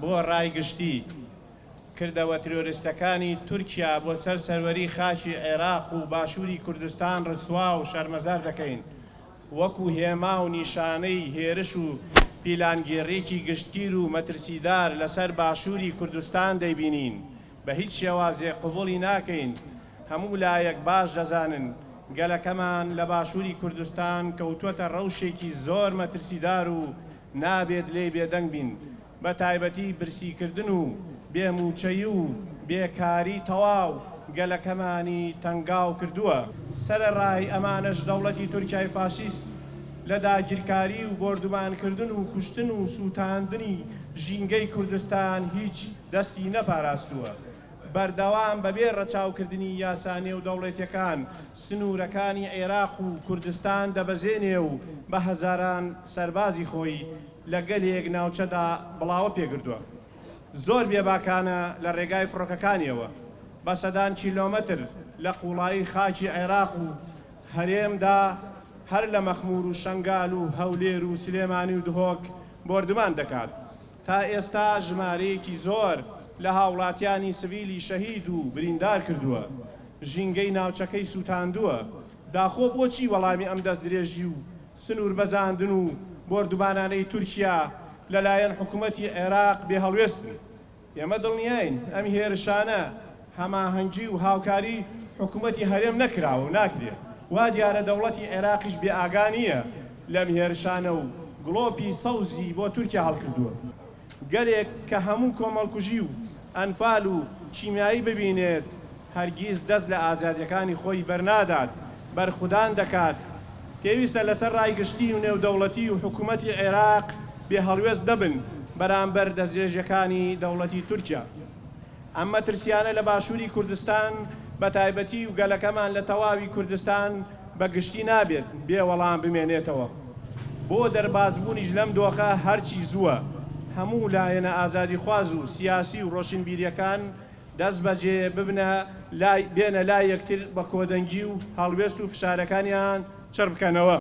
بۆ ڕای گشتی، کردەوە ترۆریستەکانی تورکیا بۆ سەر سەروەری خاکی عێراق و باشووری کوردستان ڕسوا و شەرمەزار دەکەین، وەکو هێما و نیشانەی هێرش و پیلانگێڕیەکی گشتگیر و مەترسیدار لەسەر باشووری کوردستان دەیبینین، بە هیچ شێوازێک قبوڵی ناکەین، هەموو لایەک باش دەزانن گەلەکەمان لە باشووری کوردستان کەوتووەتە ڕەوشێکی زۆر مەترسیدار و نابێت لێی بێدەنگ بین، بە تایبەتی برسیکردن و بێ مووچەیی و بێ کاری تەواو گەلەکەمانی تەنگاو کردووە. سەرەڕای ئەمانەش دەوڵەتی تورکیای فاشیست لە داگیرکاری و بۆردومانکردن و کوشتن و سووتاندنی ژینگەی کوردستان هیچ دەستی نەپاراستووە. بەردەوام بەبێ ڕەچاوکردنی یاسا نێودەوڵەتیەکان سنوورەکانی عێراق و کوردستان دەبەزێنێ و بە هەزاران سەربازی خۆی لە گەلێک ناوچەدا بڵاوە پێگردووە. زۆر بێباکانە لە ڕێگای فڕۆکەکانیەوە بە سەدان کیلۆمەتر لە قوڵایی خاکی عێراق و هەرێمدا هەر لە مەخمور و شەنگال و هەولێر و سلێمانی و دهۆک بۆردومان دەکات. تا ئێستا ژمارەیەکی زۆر لە هاوڵاتیانی سڤیلی شەهید و بریندار کردووە، ژینگەی ناوچەکەی سووتاندووە، داخۆ بۆچی وەڵامی ئەم دەستدرێژی و سنووربەزاندن و بۆردومانانەی تورکیا لەلایەن حکومەتی عێراق بێهەڵوێستن؟ ئێمە دڵنیاین ئەم هێرشانە هەماهەنگی و هاوکاری حکومەتی هەرێم نەکراوە و ناکرێ. وا دیارە دەوڵەتی عێراقیش بێ ئاگا نییە لەم هێرشانە و گڵۆپی سەوزی بۆ تورکیا هەڵکردووە. گەلێک کە هەموو کۆمەڵکوژی و ئەنفال و کیمیایی ببینێت هەرگیز دەست لە ئازادیەکانی خۆی بەرنادات، بەرخودان دەکات. پێویستە لەسەر ڕای گشتی و نێودەوڵەتی و حکومەتی عێراق بێ هەڵوێست نەبن بەرامبەر دەستدرێژیەکانی دەوڵەتی تورکیا. ئەم مەترسیانە لە باشوری کوردستان بە تایبەتی و گەلەکەمان لە تەواوی کوردستان بە گشتی نابێت بێ وەڵام بمێنێتەوە. بۆ دەربازبوونیش لەم دۆخە هەرچی زووە هەموو لایەنە ئازادیخواز و سیاسی و ڕۆشنبیریەکان دەستبەجێ ببنە لای بێنە لای یەکتر بە کۆدەنگی و هەڵوێست و فشارەکانیان چڕ بکەنەوە.